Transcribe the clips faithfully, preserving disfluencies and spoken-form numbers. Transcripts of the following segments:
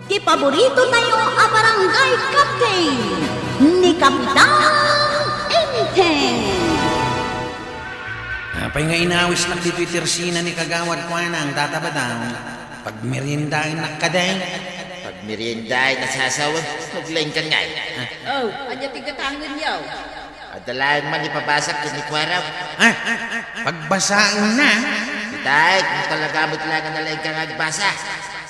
Ti paborito tayo a barangay captain, ni Kapitan Enteng. Apay nga inawisnak ditoy tersina ni Kagawad Kuanang, Tata Badang? Pagmeriendaennak kadi. Pagmeriendaen a sasawen, naglaingkan ngay. Oh, ania ti gatangenyo? Adda laeng man ipabasak ken ni Kuarog. Ha? Pagbasaenna? Itay, no talaga met laeng a nalaingka nga agbasa.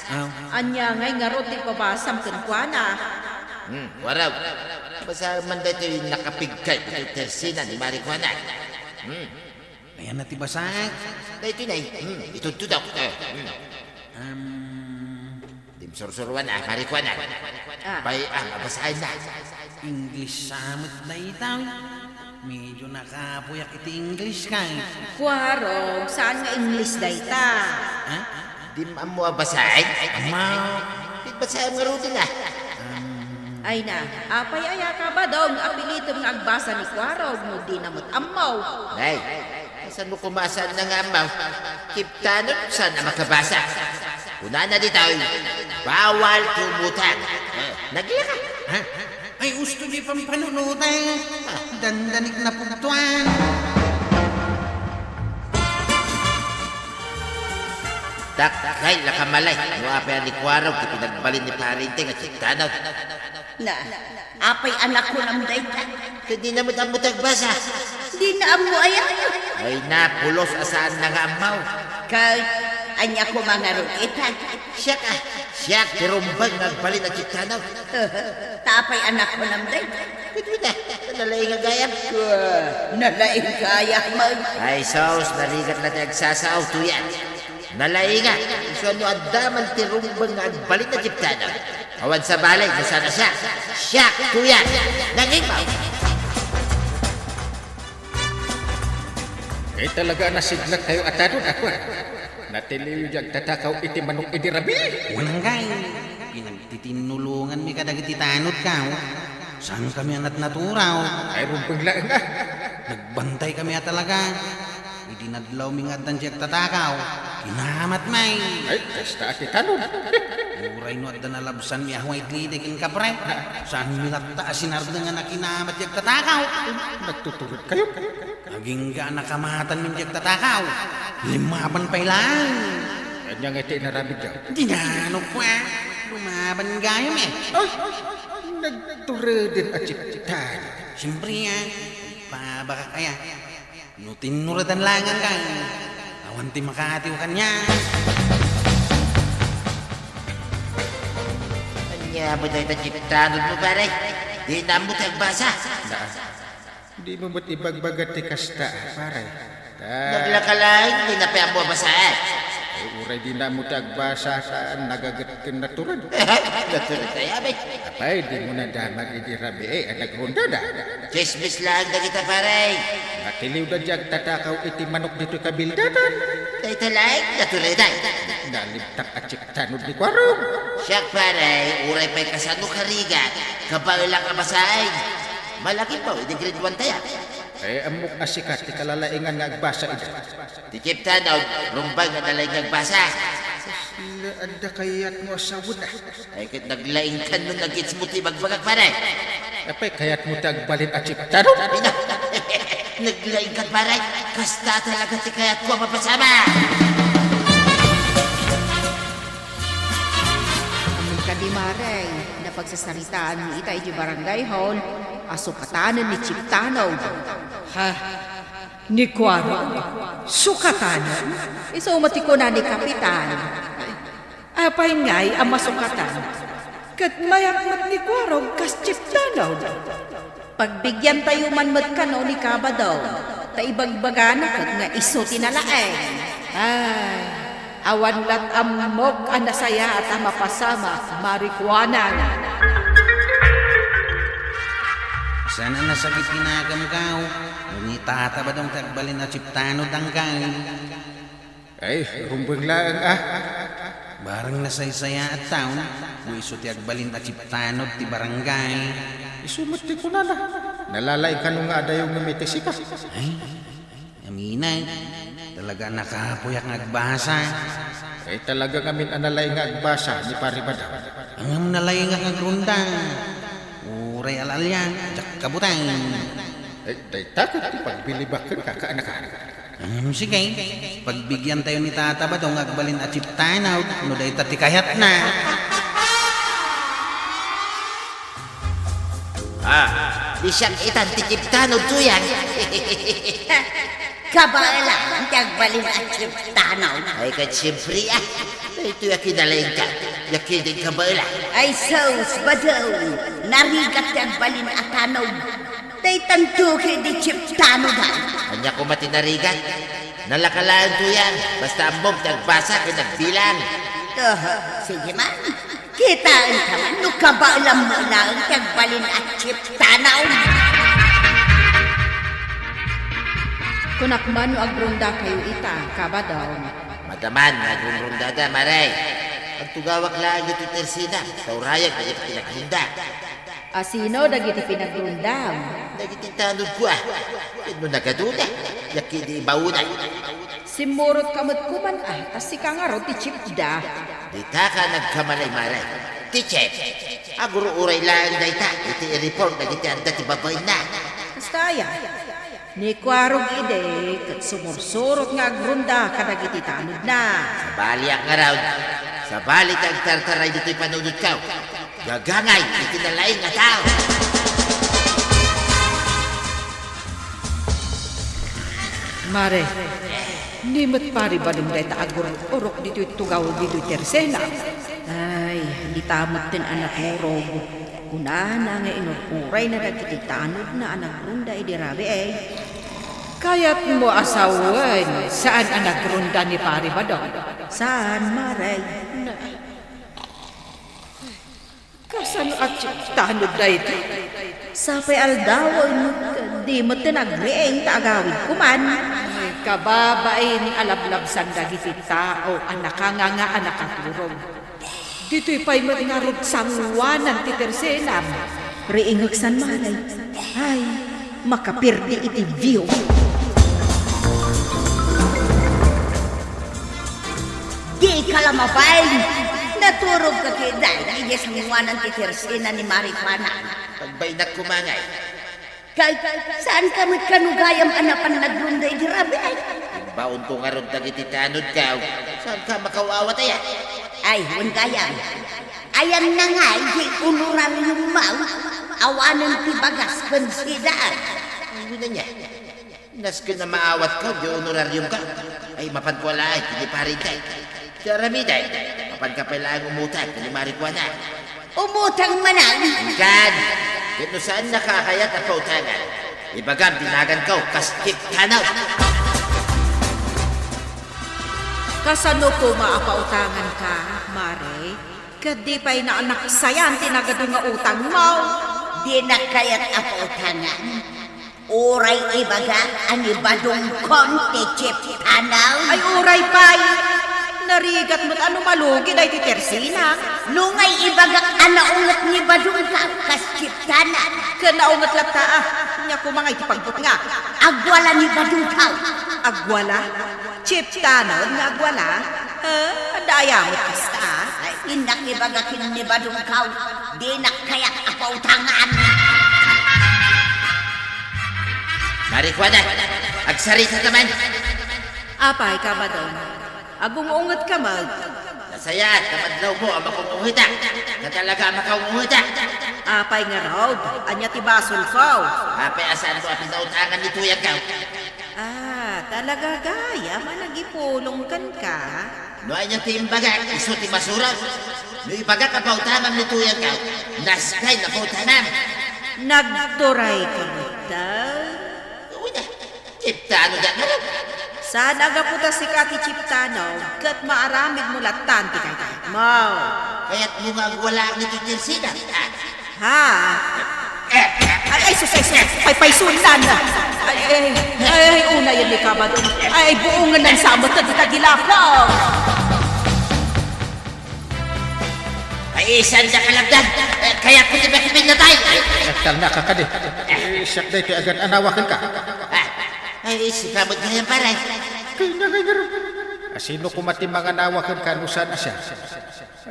Ah. Ania ngay ngarud ti ipabasam kenkuana? Hmm, Kuarog. Basaem man daytoy nakapigkay iti tersina ni Mari Kuanang. Hmm. Ayanna ti basaek? Daytoy nay. Hmm, itudtudok. Eh, hmm. Um, Dimsursuruan a, Mari Kuanang. Ah. Bay, ah, mabasaenna. English sa met dayta. Medyo nakapuyak iti English kay. Kuarog, saan nga English dayta? Ha? Dim ammo a basaen? Ammo. Di basaem ngaruden a. Um, Ay na, apay aya, Kabadong, apilitem nga agbasa ni Kuarog no dina met ammo? Nay, kasano koma a saanna nga ammo? Kiptanod, saan a makabasa? Kunana ditoy, bawal tumutang. Eh, naglaka. Ha? Ay, usto di pampanunutan. Dandanik na pugtuan. Dakkel la kamalay no apay a ni Kuarog ti pinagbalin ni Pari Enteng a kiptanod. Na, apay a nakunam dayta? Ket dina met ammo ti agbasa. Dina ammo aya? Ay na, pulos a saanna nga ammo. Ket ania koma ngarud ita? Siak a, siak ti rumbeng nga agbalin a kiptanod. Ta apay a nakunam dayta? Ket ita, nalaing a gayam. Wah, nalaing gayam. Ay sus, narigat la ti agsasao, tuyat. Nalaingak, isu a no adda man ti rumbeng nga agbalin a kiptanod. Awan sabali no saan a siak. Siak, tuyat. Nangibaw. Kay talaga a nasiglatkayo a tanod, a kua. Natiliwyo diay agtatakaw iti manok idi rabii. Wen ngay, pinagtitinnulonganmi kadagiti tanodko. Saankami a natnaturaw. Ay, rumbeng laeng a. Nagbantaykami a talaga. Idi nadlawmi nga addan diay agtatakaw, kinamatmi. Ay, kasta a ti tanod. Uray no adda nalabsanmi a white lady ken kapre, saanmi latta a sinardeng a nakinamat diay agtatakaw. Nagtuturedkayo? Agingga a nakamatanmin diay agtatakaw. Limmaban pay laeng. Ania ngay ti inaramidyo? Dinanok kua. Lumaban gayam e. Ay, nagtureden a chiptan. Siempre a, pabakak aya. No tinnuredan laeng ngay, awan ti makaatiw kaniak. Ania met dayta chiptanodmo, pare? Dina ammo ti agbasa. Dimo met ibagbaga ti kasta, pare. Ta- Naglaka laeng, dina pay ammo a basaen. Ay, uray dina ammo ti agbasa, ta nagaget ken natured. Natured aya met. Apay, dimo nadamag idi rabii a nagrondada? Chismis laeng dagita, pare. Natiliwda diay agtatakaw iti manok ditoy kabildatan. Dayta laeng, naturedan. Nalibtak a chiptanod ni Kuarog. Siak, pare, uray pay kasano karigat, kabaelak a basaen. Malagipmo idi grade one tayo. Ay, ammok a sika ti kalalaingan nga agbasa ida. Ti chiptanod, rumbeng nga nalaing nga agbasa. Kasla adda kayatmo a sawen a. Ay, ket naglaingkan no nagitsmo ti ibagbagak, pare. Apay kayatmo ti agbalin a chiptanod? Ay, na. Naglaingkan, pare. Kasta talaga ti kayatko a mapasama. Ammom kadi, Mare, napagsasaritaanmi ita iti barangay hall a sukatanen ni Chiptanod. Ha? Ni Kuarog? Sukatanen? Isu met ti kuna ni Kapitan. Apay ngay a masukatan? Ket mayak met ni Kuarog kas Chiptanod. Pagbigiantayo man met kano ni Kabadong, ta ibagbagana ket nga isu ti nalaeng. Ay, awan lat ammok a nasayaat a mapasamak, Mari Kuanang. Saan a nasakit ti nakamkaw, no ni Tata Badong ti agbalin a Chiptanod, anggaw. Ay, rumbeng laeng a. Barang nasaysayaat taon, no isu ti agbalin a Chiptanod ti barangay. Isu met ti kunana. Nalalaing kano nga adayo nga met ti sika. Ay, aminak, talaga a nakapuyak nga agbasa. Ay, talaga ngamin a nalaing nga agbasa ni Pari Badaw. Ngem nalaing nga agrunda. Uray al-alian, diak kabutang. Ay, dayta ket ti pagbilibak kenka, kaanakan. Hmm, sige. Pagbigiantayo ni Tata Badong nga agbalin a chip tanod, no dayta ti kayatna. Ah, di siak itan ti chip tanod, Tuyang. Kabaelam ti agbalin a chip tanod. Ay, ket siempre, ah. Daytoy a kinalaingka, ya ketdin kabaelam. Ay, sus, Badong. Narigat ti agbalin a tanod. Daytanto ketdi chip tanod, ah. Ania koma ti narigat? Nalaka laeng, Tuyang. Basta ammom ti agbasa ken agbilang. Toho, sige man. Kitaenta man no kabaelam met laeng ti agbalin a chip tanod. Kunak man no agrundakayo ita, Kabadong. Madaman nga agrungrundada, Mare. Agtugawak laeng iti tersenam, ta urayag dagiti pinagrunda. A sino dagiti pinagrundam? Dagiti tanodko, ah. Ket no nagaduna, ya ketdi ibaona. Simmurotka met koman, ah, ta sika ngarud ti chipda. Ditaka nagkamali, Mare. Ti chip, agur-uray laeng dayta iti i-report dagiti adda ti babaenna. Kasta aya? Ni Kuarog idi ket sumursurot nga agrunda kadagiti tanodna. Sabaliak ngarud, sabali ti agtartaray ditoy panunotko. Gagangay iti nalaing a tao. Mare, ni met Pari Badong dayta agur-urok ditoy tugaw ditoy tersena. Ay, dita metten a naturog. Kunana nga inur-urayna dagiti tanodna a nagrunda idi rabii. Kayatmo a sawen, saan a nagrunda ni Pari Badong? Saan, Mare? Na, kasano a chip tanod dayta? Sapay aldawen, di metten agriing ta agawid koman. Ay, kababain a lablabsan dagiti tao a nakanganga a nakaturog. Ditoy pay met ngarud sanguanan ti tersenam. Riingek san, Mare. Ay, makapirdi iti view. Dika la mabain. Naturogka ketdi idiay sanguanan ti tersena ni Mare Kuana. Pagbainak koma ngay. Kay, saanka met kano gayam a napan nagrunda idi rabii? Imbaonko ngarud dagiti tanodko, saanka makaw-awat aya? Ay, wen gayam. Ayanna ngay ti honorariummo, awanen ti bagas ken sidar. Ay, wen ania? Nasken a maawatko di honorariumko. Ay, mapanko laeng iti parintek. Ti aramidek, mapanka pay laeng umutang ken ni Mare Kuana. Umutang manen? Inkan, ket no saannaka a kayat a pautangan, ibagam ti naganko kas chip tanod. Kasano koma a pautanganka, Mare? Ket di pay naanaksayan ti nagadu nga utangmo? Dinak kayat a pautangan. Uray ibagak a ni Badongkon ti chip tanod. Ay, uray pay! Narigat met a no malugi daytoy tersena. No ngay ibagak a naunget ni Badongko kas chip tanod. Ken naunget latta, a. Ania koma ngay ti pagbutngak? Agwala ni Badongko. Agwala? Chip tanod nga agwala? Ha? Adda aya met kasta, a? Ay, innak ibaga ken ni Badongko. Dinak kayat a pautangan. Mare Kuana, agsarita ta man. Apay, Kabadong? Agung-ungetka met. Nasayaat ta madlawmo a makunguhetak. Ket talaga a makunguhetak. Apay ngarud? Ania ti basolko? Apay a saanmo a pinautangan ni tuyangko? Ah, talaga gayam a nagipulong kenka? No ania ti imbagak, isu ti masurot. No ibagak a pautangam ni tuyangko, nasken a pautangam. Nagturayka met, a? Wen a, chip tanod a ngarud. Saan a gapu ta sika ti chip tanod, ket maaramidmo lattan ti kayatmo. Kayatmo nga agwalaak ditoy tersena, a? Ha? Ay, ay, sus, ay, sus. Paypaysuendan. Ay, ay, ay, ay, unayen ni Kabadong. Ay, ay, buongen nan sa met dita dilako. Ay, saan da kalabdan? Eh, kayatko ti makipinnatay. Ay, ay. Agtalnaka kadi. Eh, siak daytoy agan-anawa kenka. Ah, ay, sika met gayam, pare. Kayna ngay ngarud. Asino koma ti manganawa kenka no saan a siak?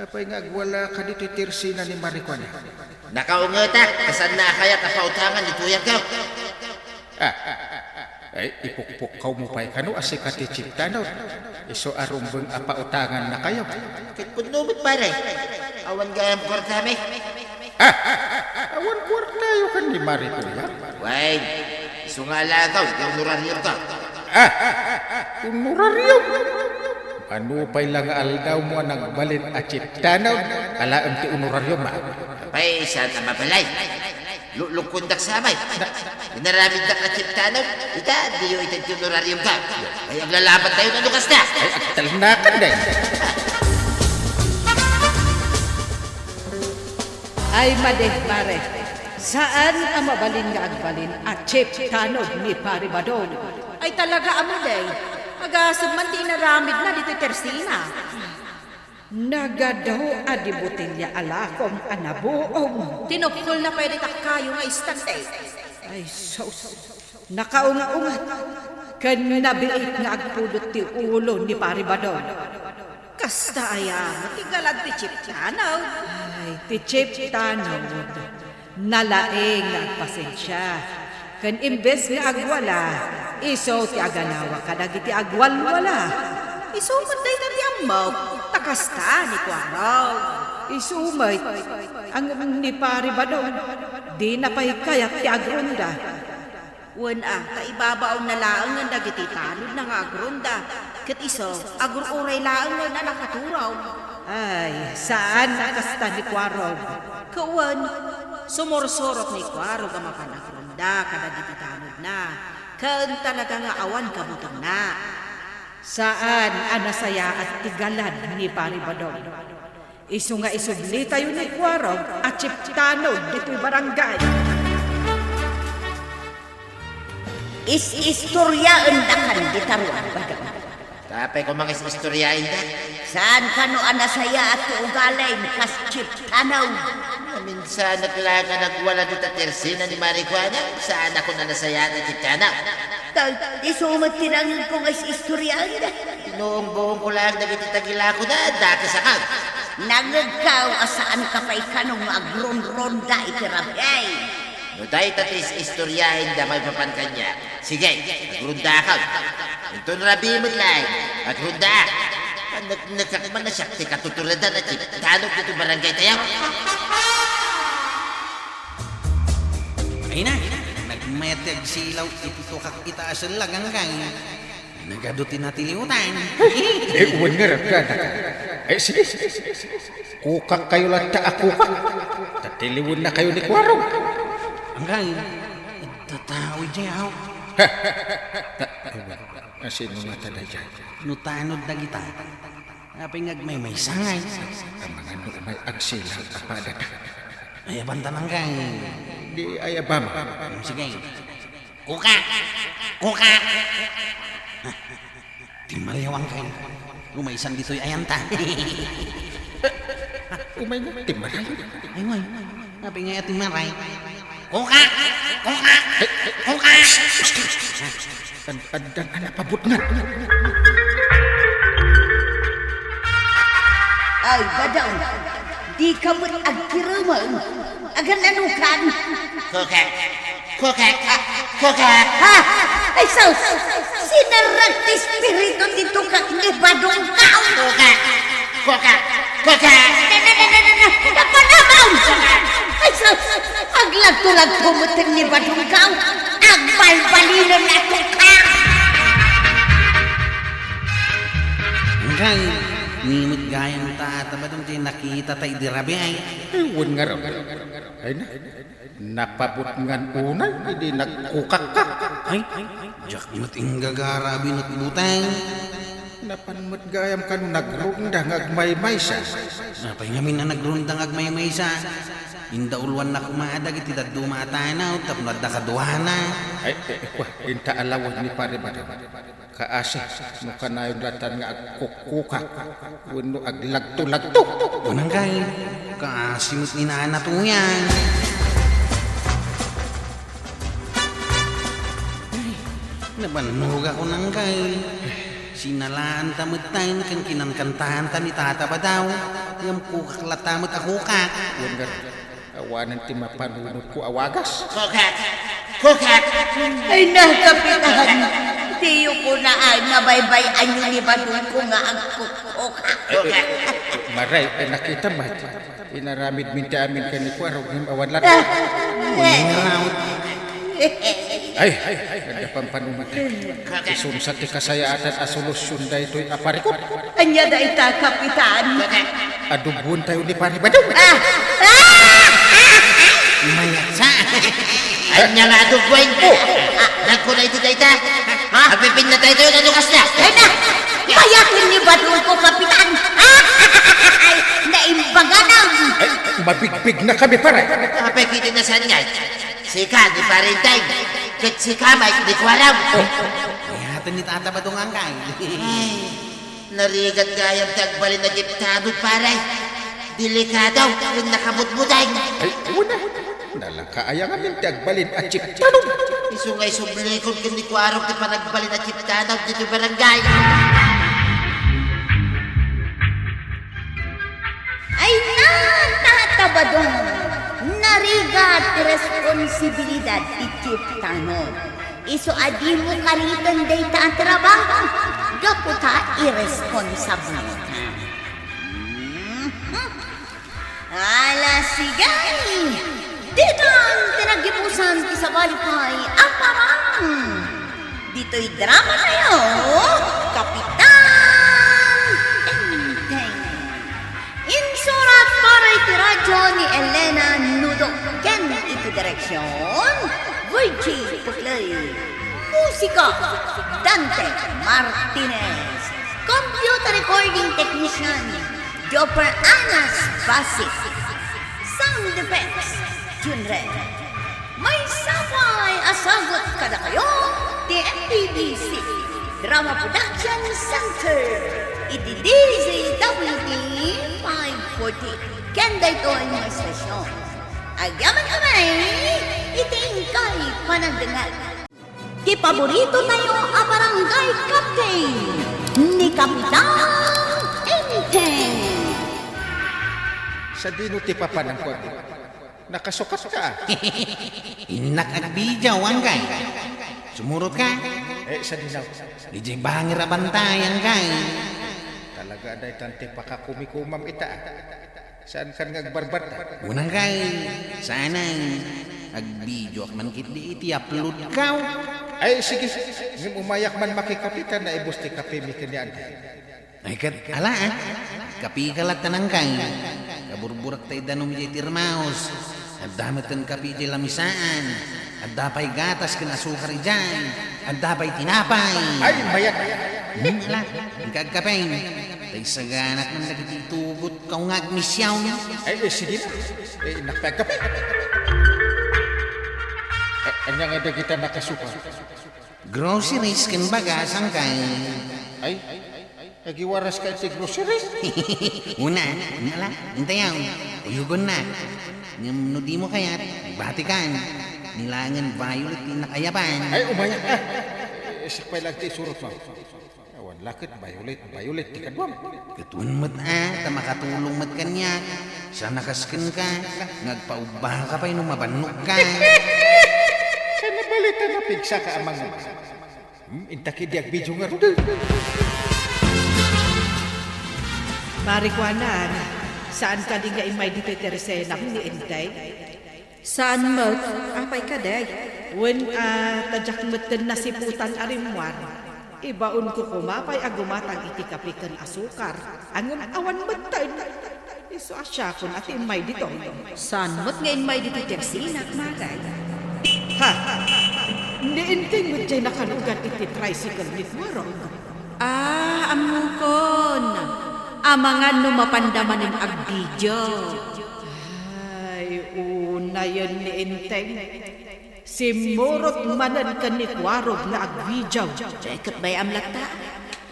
Apay nga agwalaka ditoy tersina ni Marikuana? Nakaungetak, ta saanna a kayat a pautangan ni tuyangko. Ah, ay, ipukpukkawmo pay kano a sika ti Chief Tanod. Isu a rumbeng a pautangannakayo. Ket kunno met, pare, awan gayam kuartami. Ah, awan kuartayo ken ni Marikuana? Wen, isu nga alagaw ti honorariumko. Ah, honorarium? Mano pay la nga aldawmo a nagbalin a Chief Tanod, alaem ti honorarium, ah? Apay, saan a mabalin? Luklukondak sa amay. Inaramiddak a Chief Tanod, ita, diyo ita ti honorariumko. Ay, aglalabantayo no kasta. Ay, agtalnakan, day. Ay, madi, pare. Saan a mabalin nga agbalin a Chief Tanod ni Pare Badong. Ay, talaga a madi. Agasem man ti inaramidna ditoy tersina. Nagadu a di botelya a lakom a nabuong. Tinupkolna pay dita kayo nga istante. Ay, sus. Nakaunga-ungat ken nabiit nga agpudot ti ulo ni Pare Badong. Kasta aya met ti galad ti Chief Tanod? Ay, ti Chief Tanod, nalaing nga agpasensia. Ken imbes nga agwala, isu ti aganawa kadagiti agwalwala. Isu met dayta ti ammok, ta kasta ni Kuarog. Isu met, ngem ni Pare Badong, dina pay kayat ti agrunda. Wen a, ta ibabaonna laengen dagiti tanodna nga agrunda, ket isu, agur-uray laengen a nakaturog. Ay, saan a kasta ni Kuarog. Ket wen, sumursurot ni Kuarog a mapan agrunda kadagiti tanodna, ken talaga nga awan kabutengna. Saan a nasayaat ti galad ni Pare Badong. Isu nga isublitayo ni Kuarog a Chief Tanod ditoy barangay. Is-istoriaendakan dita ruar, Badong. Apay koma nga is-istoriaenda? Saan kano a nasayaat ti ugalim kas Chief Tanod? Naminsanak la nga nagwala dita tersina ni Marikuana, saan a koma nasayaat a Chief Tanod. Tal-, isu met ti nangngegko nga is-istoriaenda. Inuong-buongko laeng dagiti tagilakona, dakes a kag. Nangngegko a saanka pay kano nga agrunrunda iti rabii. No dayta ti is-istoriaenda maipapan kaniak, sige, agrundaak. Inton rabii met laeng, agrundaak. Anneknekak man a siak ti katuturedan a Chief Tanod ditoy barangaytayo. Ay na, nagmayat ti agsilaw iti tukak ita a sellag, anggayo. Nagadu ti natiliwtan. Eh, wen ngarud kada. Eh, sige, sige, sige, sige. Kukakkayo latta a kukak. Ta tiliwennakayo ni Kuarog. Anggayo, adda tao idiay, aw. Ha? Ta-, asino ngata daydiay? No tanod dagita. Apay nga agmaymaysa ngay? Amangan no umay agsilaw a padada. Ay, abantanan kay. Di ay abama. Hmm, sige. Kukak! Kukak! Timmaliawan kay. Lumaysan ditoy ayanta. Umay nga, timmaliawan. Ay, way. Apay nga timmaliawan. Kukak! Kukak! Kukak! Ad-, addan a napabutngan. Ay, Badong, dika met agkirumeng. Agan-anokan? Kukak! Kukak! Kukak! Ha? Ay, sus! Sinerrek ti espiritu ti tukak ni Badong Kao! Kukak! Kukak! Kukak! Na, na, na, na, na, na, napanamaw! Ay, sus! Aglagto-lagto met ni Badong Kao! Agbalbalinen a tukak! Anggayo, ni met gayam ta, ta Badong, ti nakita ta idi rabii, ay. Ay, wen ngarud. Ay na. Napabutngan unay idi nagkukakka. Ay, diak met inggagara a binutbuteng. Napan met gayam kano nagrunda nga agmaymaysa. Apay ngamin a nagrunda nga agmaymaysa? Indauluanna koma dagiti dadduma a tanaw tapno adda kaduana. Ay, eh, kua, inta a lawen ni Pare Badong. Kaasi, no kanayon latan nga agkukkukak wenno aglagto-lagto. Kunam kay, kaasi met ni Nana Tuyang. Ay, nabannogak, kunam kay. Sinalaanta metten ken kinankantanta ni Tata Badaw, ngem kukak latta met a kukak. Wen ngarud, awanen ti mapanunotko a wagas. Kukak! Kukak! Ay, na, Kapitan! Diyo kunaan nga baybay-anyo ni Badongko nga agkukkok. Kukak! Maray, eh, nakita met. Inaramidmin ti amin ken ni Kuarog ngem awan latta. Ah. Ay, ay, ay, adda pampanunot. Isunsa ti kasayaatan a solusion daytoy a parikut? Ania dayta, Kapitan? Adubontayo ni Pari Badong. Ah! Ah! Mayat sa. Ania nga adubon? Oh. Ah, nagkunay ti dayta. Ha? Agpipinna tayo tayo, ano kasta? Ay na! Bayaten ni Badongko, Kapitan! Ay, naimbaganam! Ay, mabigbig na kami, pare! Apay, kita na saan nga? Sika, ni Parinteng. Ket sika, Mike, ni Kuarog. Oh, bayaten ni Tata Badong, Angkay. Ay, narigat gayam ti agbalin a jeep tanod, pare. Delikado, ken nakamutmuteng. Ay, una. Nalaka aya ngamin ti agbalin a jeep tanod. Isu nga isublikon ken ni Kuarog ti panagbalin a jeep tanod ditoy barangay. Ay na, Tata Badong! Narigat ti responsibilidad ti jeep tanod. Isu a dimo kariten dayta a trabaho gapu ta irresponsableka. Mhm. Ala, sige! Ditan ti naggibusan ti sabali pay a parang! Ditoy drama tayo, Kapitan Enteng. Insurat para iti radyo ni Elena Nudo ken iti direksyon, Virgie Puclay. Musika, Dante Martinez. Computer recording technician, Jopper Anas Basic. Sound effects, Junren. Maysa pay a sagut kadakayo ti M P B C Drama Production Center iti D Z W T five forty, ken daytoy nga estasion. Agyamankami iti inkay panagdengngeg. Ti paborito tayo a barangay captain, ni Kapitan Enteng. Sadino ti papanangko? Nakasukat ka, ah. Innak agbidiaw, Angkay. Sumurot ka? Eh, sadino? Idiay bangir a bantay, Angkay. Talaga, daytan ti pakakumikumam ita, ah. Saan kan nga agbarbarta? Unang kay, saan ang agbidiak man ketdi iti upload kaw? Ay, sige. Ngem umayak man makikape ta naibus ti kape mi ken ni Angkay. Ay, ket, ala, ah. Kape ka latta, Angkay. Kaburburak ta idanum idiay termos. Adda met ti kape idiay lamisaan. Adda pay gatas ken asukar idiay. Adda pay tinapay. Ay, mayat. Hmm, ala, inka agkape. Ta isaganak man dagiti itugot kaw nga agmisiaw. Ay, eh, sige na. Eh, innak pay agkape. Eh, ania nga dagita nakasuka? Groceries ken bagas, Angkay. Ay, agiwaras ka iti groceries? Una, ala, intayaw. Uyogonna. Ngem no dimo kayat, batikan. Nilaengen violet ti innak ayaban. Ay, umayak, ah. Eh, siak pay laeng ti isurotmo. Awan la ket violet, violet ti kaduam. Ket wen met, ah, ta makatulong met kaniak. Saan a kas kenka, nga agpaubbaka pay no mabannogka. Saan a balita, napigsaka a mangngeg. Hmm, inta ketdi agbidio ngarud. Marikuanan, saan kadi nga immay ditoy ti esenam ni Enteng? Saan met, apay kadi? Wen a, ta diak metten nasiputan a rimmuar. Ibaonko koma pay a gumatang iti kape ken asukar, ngem awan metten. Isu a siakon a ti immay ditoy. Saan met nga immay ditoy ti esenak, Maray? Ha? Ni Enteng met diay nakalugar iti tricycle ni Kuarog. Ah, ammokon. Amangan no mapanda manen agbidio. Ay, unayen ni Enteng. Simmurot manen ken ni Kuarog nga agbidio. Diay ket bay-am latta.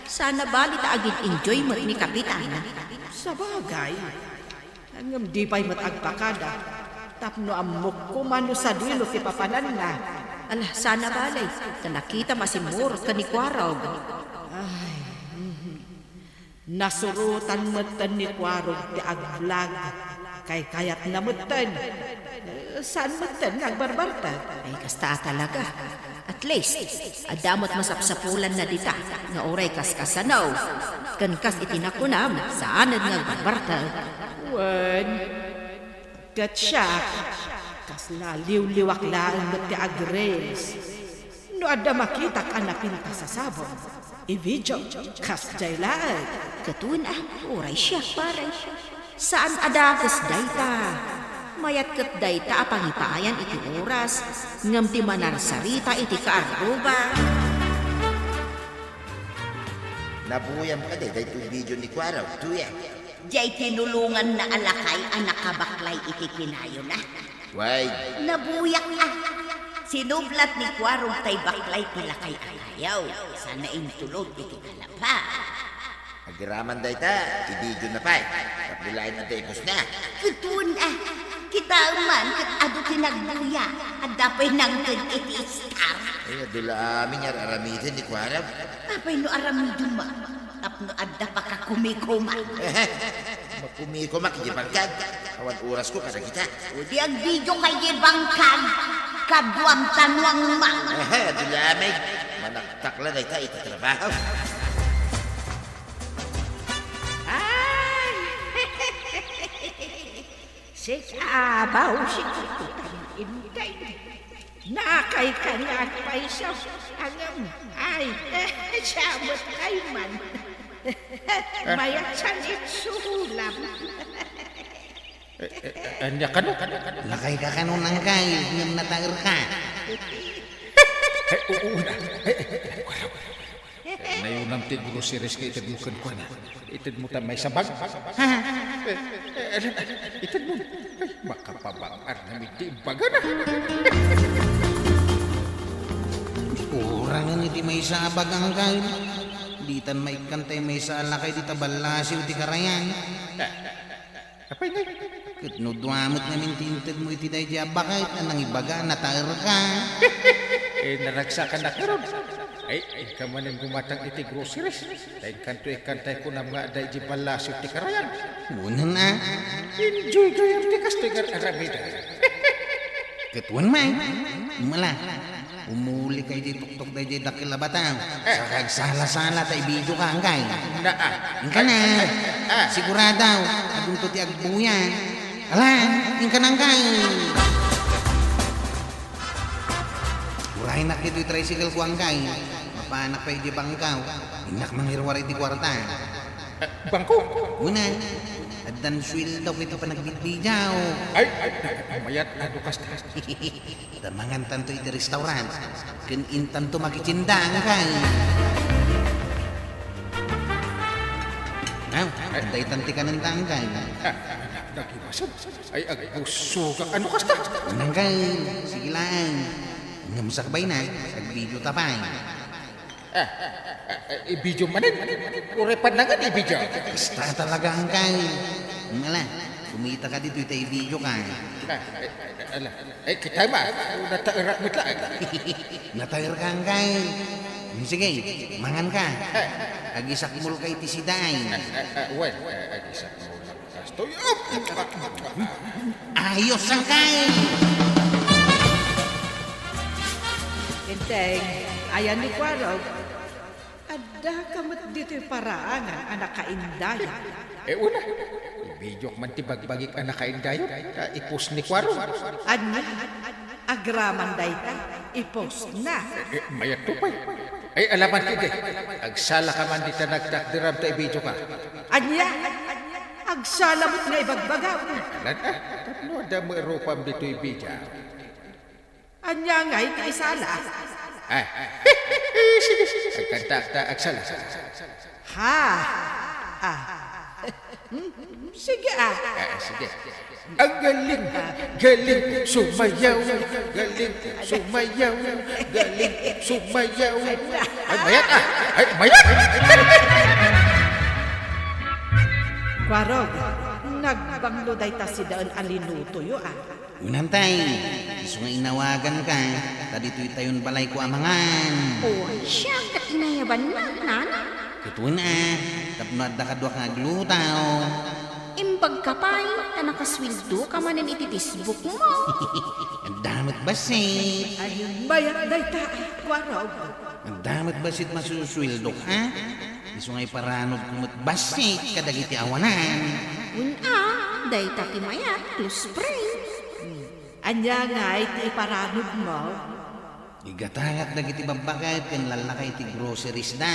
Saan a bali ta agin-enjoy met ni Kapitan. Sabagay. Ngem di pay met agpakada. Tapno ammok koma no sadino ti papananna. Ala, saan a bali ta nakitam a simmurot ken ni Kuarog. Ay. Nasurotan metten ni Kuarog ti agvlog. Kaykayatna metten. Eh, saan metten nga agbarbartag? Ay, kasta a talaga. At least, adda met masapsapulanna dita nga uray kas kasano. Ken kas iti nakunam, saanen nga agbarbartag. Wen, ket siak, kasla liwliwak laeng met ti agreels. No adda makitak a napintas a sabong, i-video, kasdiay laeng. Ket wen a, uray siak, pare. Saan a dakes dayta. Mayat ket dayta a pangipaayan iti oras, ngem ti manarsarita iti kaarruba. Nabuyam kadi daytoy video ni Kuarog, Tuya? Diay tinulonganna a lakay a nakabaklay iti kinayona. Way. Nabuyak a. Sinublat ni Kuarog tay baklay ti lakay a kayo. Sana intulod iti kalapa. Agraman dayta, i-video na pay. Tapno laeng adda ipusna. Ket wen a. Kitaem man ket adu ti nagbuya. Adda pay nangted iti star. Ay, adu la amin nga ar-aramiden ni Kuarog. Apay no aramidem man? Tapno adda pakakumikuma. Makumikuma, kidi bangkag. Awan orasko kadagita. O di agbidio kay di bangkag. Kaduam tanuang man. Aha, adu la amin. Manaktak la dayta iti trabaho. Ay! Sika, abaw, sika, Inday. Nakayka nga agpayso, angem, ay, siya met kay man. Mayat siya itsulam. Eh, eh, eh, ania kano? Lakayka kano, Nangkay, ngem nataerka. Ay, oo na. Ay, ay, ay, wala, wala. Nayunam ti groceries nga itedmo kenkuana. Itedmo ta maysa bag. Ha? Eh, eh, alam, itedmo. Ay, makapabang-ar na mi ti imbagana. Kurangan iti maysa a bag, Angkay. Ditan maikkan tay maysa a lakay dita ballasiw ti karayan. Apay ngay? Ket no dua met ngamin ti intedmo iti daydiay a baket a nangibaga, nataerka. Eh, naragsakan ngarud. Ay, inka manen gumatang iti groceries. Ta inkanto, inkantay kunam nga adda iti ballasiw ti karayan. Unan a. Enjoy gayam ti kastoy nga ar-aramidem. Ket wen man, mala. Umulika iti tuktok daydiay dakkel a bataw. Eh. Saka agsala-sala ta i-video ka, Angkay. Na, ah. Inka na. Ah. Sigurado, adunto ti agbuya. Ala, inka na, Angkay. Uraynak ditoy tricycle ko, Angkay. Mapanak pay di bangkaw. Innak mangiruar iti kuarta. Eh, bangko? Una, addan sueldo iti panagbidbidiaw. Ay, ay, ay, mayat, adu kasta. Ta mangantanto iti restaurant, ken intanto makitindang kay. Aw, adda itan ti kanentang kay. Ah, nagimasag. Ay, agbusogak. Ano kasta? Unang kay, sige lang. Ngem sakbay na, agbidio ta pay. Ah, ah, ah, i-video manen. Uray pannangan i-video. Basta talaga, Angkay. Ala, kumita ka ditoy ta i-video ka. Ah, eh, eh, ala. Eh, kita ma, nataerak met laeng. Nataer ka, Angkay. Hmm, sige, mangan ka. Eh. Agisakmol ka iti sidaay. Ah, ah, ah, wen, eh, agisakmol. Kastoy, op! Ayos, Angkay! Enteng, ayan ni Kuarog. Adda ka met ditoy paraangan a nakaindayo. Eh, una, i-videok man ti bagbagik a nakaindayo, ta i-post ni Kuarog. Ania? Agraman dayta, i-post na. Eh, mayat to pay. Ay, alaman kidi. Agsala ka man dita nagtakderam ta i-video ka. Ania? Agsala met nga ibagbagam. Alan, ah, tapno adda met rupam ditoy video. Ania ngay ti isala? Ah, sige, sige, sige. Agkanta ta agsala. Ha? Ah. Sige, ah. Ah, sige. Ang galing, galing sumayaw, galing sumayaw, galing sumayaw. Ay, mayat, ah! Ay, mayat! Kuarog, nagbanglo dayta sidaen a linutoyo, ah. Unantay, isu nga inawagan ka, ta ditoy tayon balay ko a mangan. Oh, siya, ket inayaban na, nana. Ket wen a, tapno adda kaduak nga agluto. Imbagka pay, ta nakasueldoka manen iti Facebook mo. Adda met bassit. Ay, mayat dayta, Kuarog. Adda met bassit masusueldok, a? Isu nga iparanodko met bassit kadagiti awanan. Wen a, dayta ti mayat, close friend. Hmm. Ania ngay ti iparanodmo? Igatangak dagiti babbaket ken lallaka iti groceries da.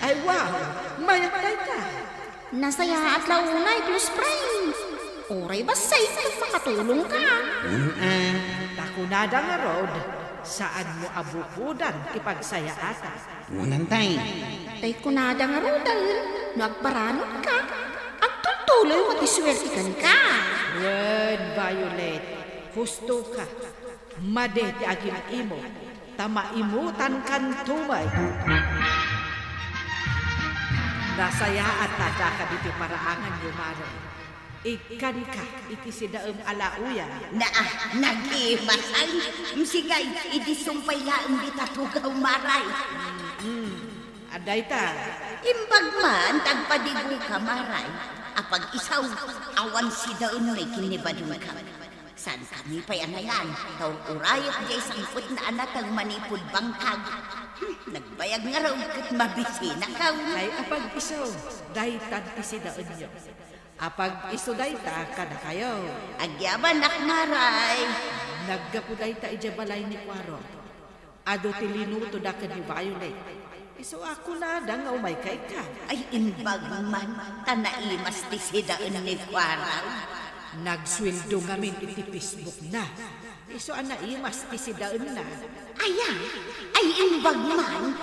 Ay, wow! Mayat dayta! Nasayaat la unay, close friend. Uray bassit, ket makatulongka. Wen a. Ta kunada ngarud, saanmo a bukodan ti pagsayaatan. Wen a, tay. Tay kunada ngaruden, no agparanodka, agtultuloy met ti suerte kenka. Wen, Violet, hustoka. Madi ti agim-imo, ta maimutankanto met. Nasayaat ta addaka ditoy paraanganyo, Mare. Ikkanka iti sidaem a lauyag. Naa, nag-imasan. Msigay, idi sumpay laeng dita tugaw, Mare. Mm. Adda ita. Imbag man, ta agpadigoka, Mare. Apag-isu, awan sidaenmi ken ni badongka. Saankami pay a nayan, ta ur-urayek diay sangpetna a nateng manipud bangkag. Hmm, nagbayag ngarud ket mabisinakayo. Ay, apag-isu, daytan ti sidaenyo. Apag-isu dayta kadakayo. Agyaman, Mare. Naggapu dayta idiay balay ni Kuarog. Adu ti linutoda ken ni Violet. Isu a kunada nga umayka ikkan. Ay, imbag man, ta naimas ti sidaen ni Kuarog. Nagsueldo ngamin iti Facebook na. Isu a naimas ti sidaenna. Aya, ay, imbag man,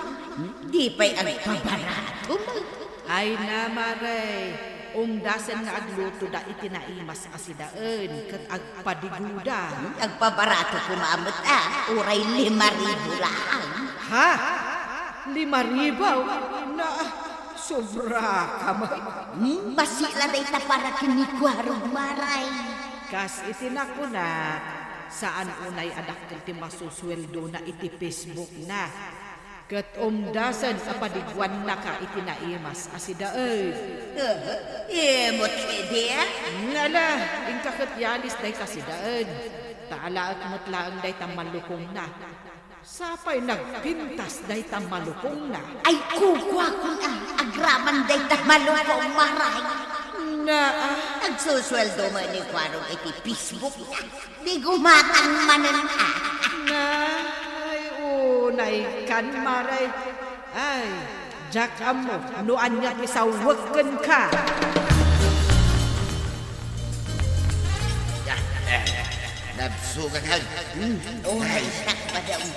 di pay agpabarato met. Ay na, Mare, umdasen nga aglutoda iti naimas a sidaen ket agpadigoda. Agpabarato koma met a, uray lima ribu laeng. Ha? Lima ribu? Na, sobra ka met. Hmm, bassit la dayta para ken ni Kuarog, Mare. Kas iti nakunak, saan unay a dakkel ti masusueldona iti Facebook na. Ket umdasen a padiguannaka iti naimas a sidaen. Aha, imot kadi? Ngala, inka ket yalis dayta sidaen. Ta alaek met laeng dayta malukongna. Sapay nagpintas dayta malukongna. Ay, kukuakon a, agraman dayta malukong, Mare. Naa. Agsusueldo met ni Kuarog iti Facebook na. Di gumatang manen a. Nay, unay kan, Mare. Ay, diak ammo no ania ti sawek kenka. Ya, eh, nabsogak. Hmm, ay. Oras, Badong.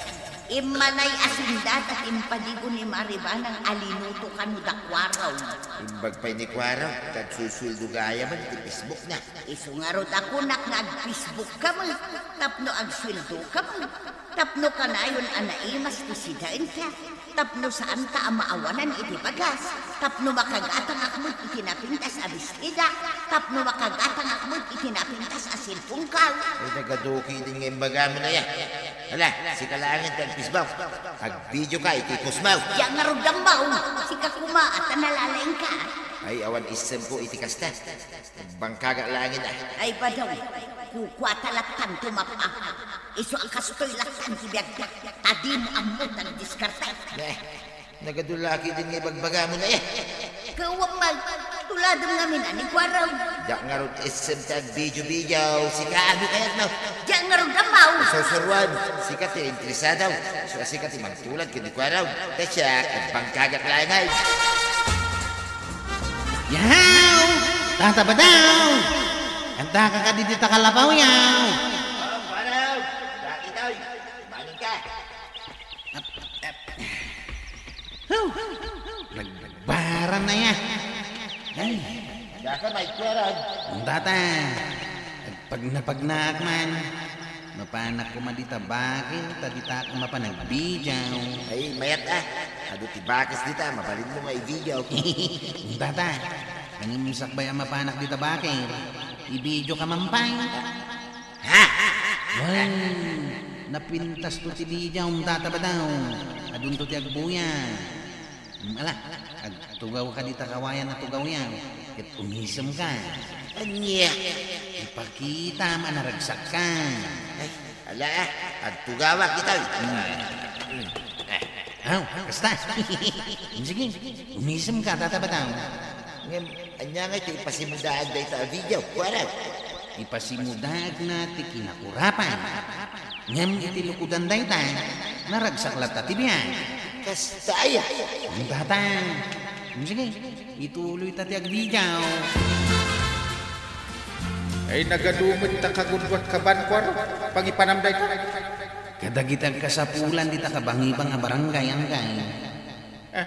Immanay a sinda ta impadigo ni Mare Banang a linuto kano da Kuarog. Imbag pay ni Kuarog, ta agsusueldo gayam iti Facebook na. Isu ngarud a kunak nga ag-Facebook ka met, tapno agsueldo ka met, tapno kanayon a naimas ti sidaenta, tapno saanta a maawanan iti bagas, tapno makagatangak met iti napintas a bestida, tapno makagatangak met iti napintas a cellphone call. Ay, nagaduki din nga imbagam na ya. Hala, sika laeng ti ag-Facebook. Ag-video ka iti post mo. Diak ngarud ammo. Sika koma, ta nalalaingka. Ay, awan isem ko iti kasta. Bangkaga langit, a. Ay, Badong, kukuata lattan ti map-, a. Isu a kastoy lattan ti biagta, ta dimo ammo ti agdiskarte. Ne, nagadulaki din nga ibagbagam na, e. Kawam man, tuladem ngamin a ni Kuarog. Diak ngarud isem ti agvideo-video, sika, adu kayatno? Diak ngarud ammo. Susuruan, sika ti interesado. Isu a sika ti magtulad ken ni Kuarog. Ta siak, agbangkagak laeng, ay. Yaw! Tata Badong! Adda ka kadi dita kalabaw, yaw! Oh, Kuarog! Bakit, oy? Maning ka? Ap, ap. Huh! Nagbaran na ya. Ay. Diak a maikuarag. Ang tata. Pag napagnaak man, mapanak koma dita bakil, ta dita ka mapan agvideo. Ay, mayat a. Adu ti bakis dita, mabalinmo nga i-video. Ang tata. Nangimsak bay a mapanak dita bakil. I-video ka man pay. Ha? Wen, napintas to ti video, Tata Badong. Adunto ti agbuya. Hmm, ala, agtugawka dita kawayan a tugawyo, ket umisemka. Ania? Ipakitam a naragsakka. Ay, ala, agtugawak ita. Hmm. Aw, kasta. Sige, umisemka, Tata Batang. Ngem, ania ngay ti ipasimudaag dayta a video? Kuarem. Ipasimudaagna ti kinakurapan. Ngem iti lukodan dayta, naragsak latta ti biag. Kasta aya? Ang Tata. Sige, ituloyta ti agbidiaw. Ay, nagadu met ta kagudua ti kabanko, Kuarem. Pangipanam dayta. Kadagiti agkasapulan dita kabangibang a barangay, Angkay. Ah,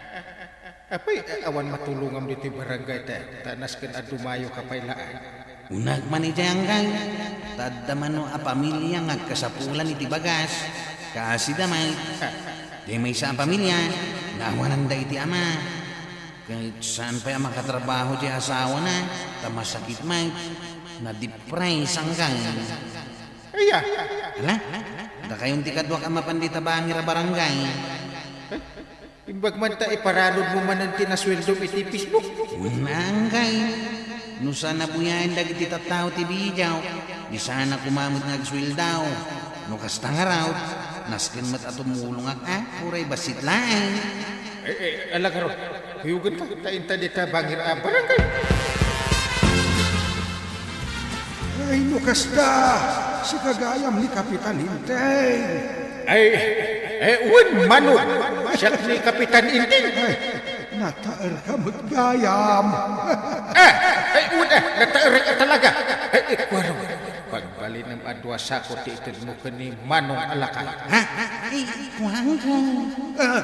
apay, awan matulongam ditoy barangay ta, ta nasken a dumayoka pay laeng. Unak man idiay, Angkay, ta adda mano a pamilia nga agkasapulan iti bagas, kaasida met. Ah. Diay maysa a pamilia, naawananda iti ama. Ket saan pay a makatrabaho diay asawana, ta masakit met. Nadipres, Angkay. Aya? Ala, dakayon ti kaduak a mapan dita bangir a barangay. Eh, imbag man ta iparanudmo manen ti nasueldom iti Facebook. Angkay, no saan a buyaen dagiti tattao ti bidiaw, di saan a koma met nga agsueldo. No kasta ngarud, nasken met a tumulongak a, uray bassit laeng. Eh, eh, ala ngarud, kuyogenka, ta inta dita bangir a barangay. Ay, no kasta, sika gayam ni Kapitan Enteng. Ay, eh, wen, Manong, siak ni Kapitan Enteng. Ay, nataerka met gayam. Ah, ay, wen, ah, nataerka talaga. Ay, eh, Kuarem, pagbalinem a dua sako ti itedmo ken ni Manong a laka. Ha? Ay, kuanka. Ah,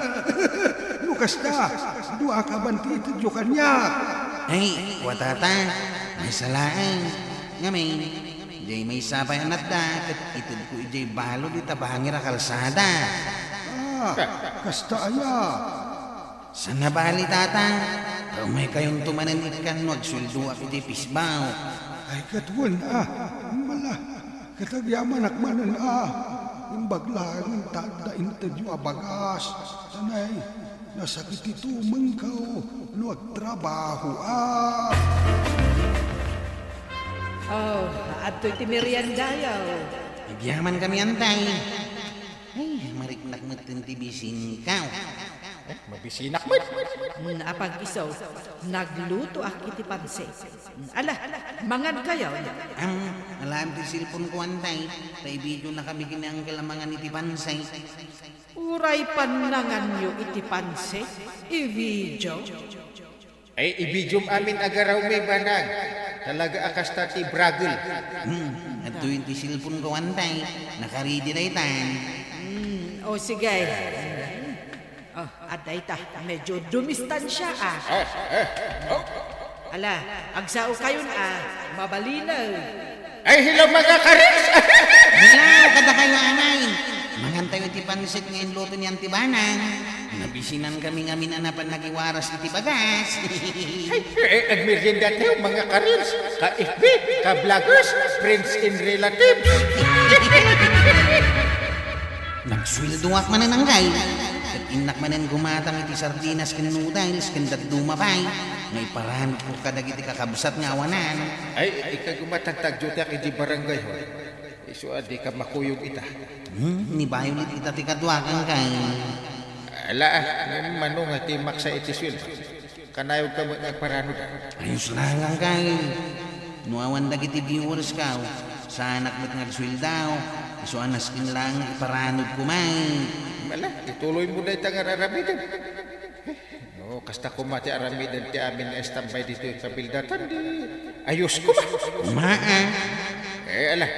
no kasta, dua ka ban ti itedyo kaniak. Ay, kua, Tata, maysa laeng. Ngamin, diay maysa pay a natda, ket itedko idiay balud ita bangir a kalsada. Ah, kasta aya? Saan a bali, Tata, ta umaykayonto manen ikkan no agsueldoak idiay Facebook. Ay, ket wen, ah, mala, ket agyamanak manen, ah, imbag laeng ta adda intedyo a bagas, tanay, nasakit ti tumengko no agtrabaho, ah. Oh, adtoy ti meriendayo. Agyamankami, Antay. Ay, mariknak met ti bisinko. Eh, mabisinak met. Mm, apag-isu, naglutoak iti pansit. Mm, ala, mangankayo. Am, alaem ti cellphone-ko, Antay, ta i-video-nakami ken ni Angkel a mangan iti pansit. Uray pannanganyo iti pansit, i-video. Ay, i-videom amin a garawmi, Manang. Talaga a kasta ti bragel. Hmm, adtoy ti cellphone-ko, Antay. Nakaridi daytan. Hmm, o sige. Oh, adda ita. Medyo dumistansya, ah. Ah, ah, oh. Ala, agsaokayon, ah. Mabalinen. Ay, hello, mga karins! Hello, kadakayo, anay. Mangantayo iti pansit nga inluto ni Auntie Banang. Nabisinankami ngamin a napan nagiwaras iti bagas. Ay, eh, agmeriendatayo, mga karins, ka-F B, ka-vloggers, friends and relatives. Nagsueldoak manen, Angkay, ket innak manen gumatang iti sardinas ken noodles ken dadduma pay nga iparanudko kadagiti kakabsat nga awanan. Ay, ikagumatagtagdiotak iti barangay hall. Isu a dika makuyog ita. Hmm, ni Violet ita ti kaduak, Angkay. Ala, ngem mano nga ti maksa iti sueldo? Kanayogka met nga agparanud. Ayos laeng, Angkay. No awan dagiti viewers-ko, saanak met nga agsueldo. Isu a nasken laeng nga iparanudko met. Ala, ituloymo dayta nga ar-aramidem. No kasta koma ti aramiden ti amin nga standby ditoy kabildatan, di ayos koma. Maan. Eh, ala.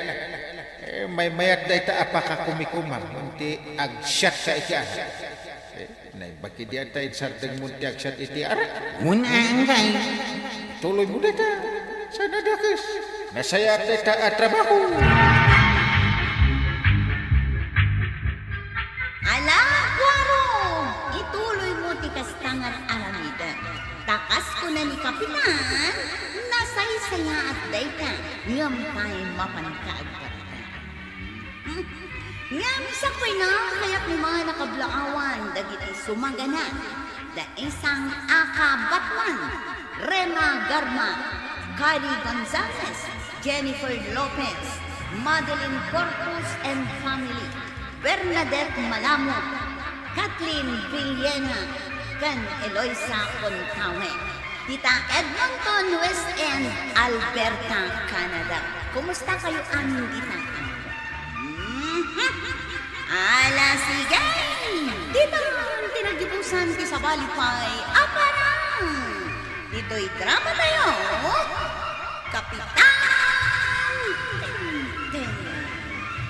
Eh, maymayat dayta a pakakumikumam, ti agsiatka iti anak. Eh, naimbag idi ata insardengmon ti agsiat iti arak. Wen, Angkay. Tuloymo dayta. Saan a dakes? Nasayaat dayta a trabaho. Ala, Kuarem! Ituloymo ti kasta nga ar-aramidem. Ta kas kuna ni Kapitan, nasaysayaat dayta, ngem pay mapanka agparka. Hmm? Ngem siak pay, kayatmo man a kablaawan dagiti sumagana. Daisang Aka Batman, Rema Garma, Kylie Gonzalez, Jennifer Lopez, Madeline Corpus and family, Bernadette Malamo, Kathleen Villena, ken Eloisa Contawe. Dita Edmonton, West End, Alberta, Canada. Kumusta kayo amin dita? Mhm. Ala, sige! Dita ti naggibusan ti sabali pay a parang. Ditoy drama tayo, Kapitan Tenten.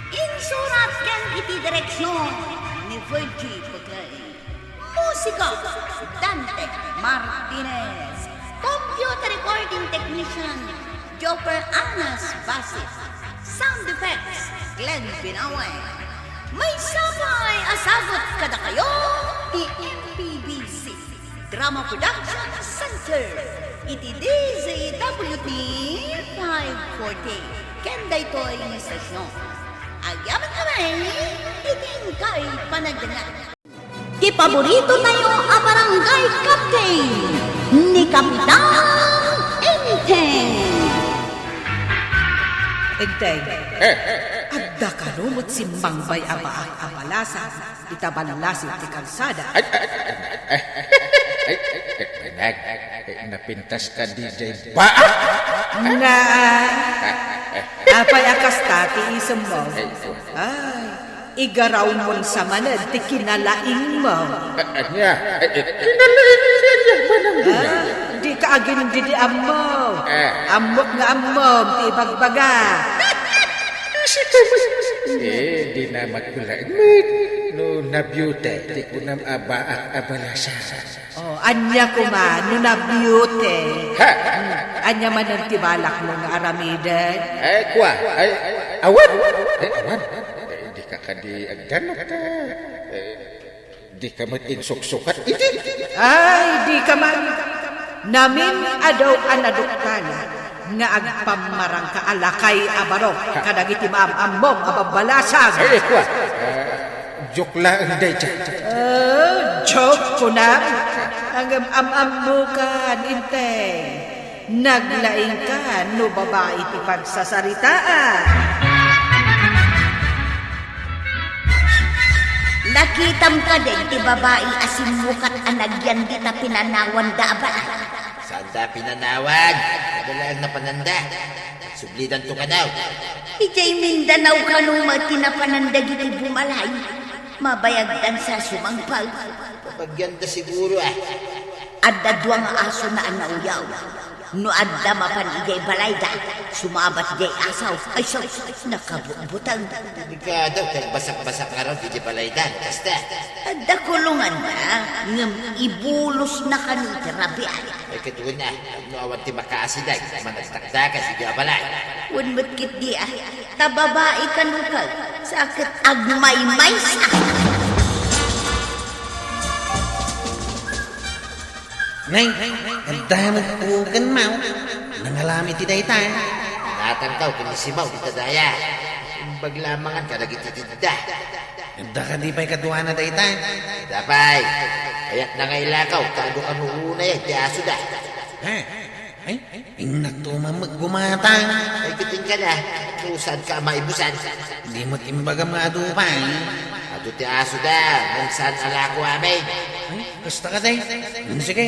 Insurat ken iti direksyon ni Virgie Pagay. Musika, Dante Martinez. Computer recording technician, Joker Anas Basit. Sound effects, Glenn Binawe. Maysa pay a sagut kadakayo ti M P B C Drama Production Center iti D Z W T five forty. Ken daytoy nga istasyon. Agyaman kami iti inkay panagdengngeg. Ti paborito tayo a barangay captain ni Kapitan Enteng. Enteng, eh, adda kano met simmangbay a baak a balasang ita ballasi ti kalsada? Ay, ay, ay, ay, ay, ay, ay, napintas ka, D J Baak? Na, apay a kasta ti isemmo? Ay, ay, igarawmon sa manen ti kinalaingmo. A-, ania? Eh, eh, kinalaing ti ania? Manang duna? Ah, di ka agin didi ammo. Eh. Ammok nga ammom ti ibagbaga. Sika man. Eh, di na makulaing met no nabiute ti kunam a baak a balasa. Oh, ania koma no nabiute? Ha? Hmm, ania manen ti balakmo nga aramiden? Eh, kua, ay, awan. Eh, awan. Eh, di ka kadi agdanag ta, eh, di ka met insuksukat idi. Ay, di ka man. Namin-adaw a naduktan nga agpammarangka a lakay a barok kadagiti maam-ammom a babbalasang. Ay, kua. Ah, joke laeng dayta. Ah, joke kunam? Ngem am-ammokan, Enteng. Naglaingkan no babai ti pagsasaritaan. Nakitam kadi ti babai a simmukat a nagyan dita pinanawanda a balay? Saanda pinanawan. Adda laeng napananda. Sublidanto kano. Idiay Mindanao kano met ti napanan dagiti bumalay. Mabayagdan sa sumangpet. Nabagyanda siguro, ah. Adda dua nga asona a nauyaw. No adda mapan idiay balayda, sumabat idiay asaw. Ay, sus, nakabutbuteng. Delikado, ti agbasak-basak ngarud idiay balayda, kasta. Adda kulonganna, ngem ibulosna kano iti rabiay. Ay, ket wen, ah, no awan ti makaasideg, managdakdakas idiay balay. Wen met ketdi, ah, ta babai kano ket, sa ket agmaymaysa. Nay, adda met ukenmaw. Nangalam iti dayta. Natangkaw ken ni Simaw dita daya. Imbag lamangan kadagiti tidda. Adda kadi pay kaduana dayta? Adda pay. Kayatna nga ilakaw ta adu kano unay ti asoda. Ha? Ay, innak to man met gumatang. Ay, kiting ka na. Kung saan ka maibusan. Di met imbagam nga adu pay. Adu ti asoda, ngem saan a lako amin. Ay, kasta ka, day. Ngem sige,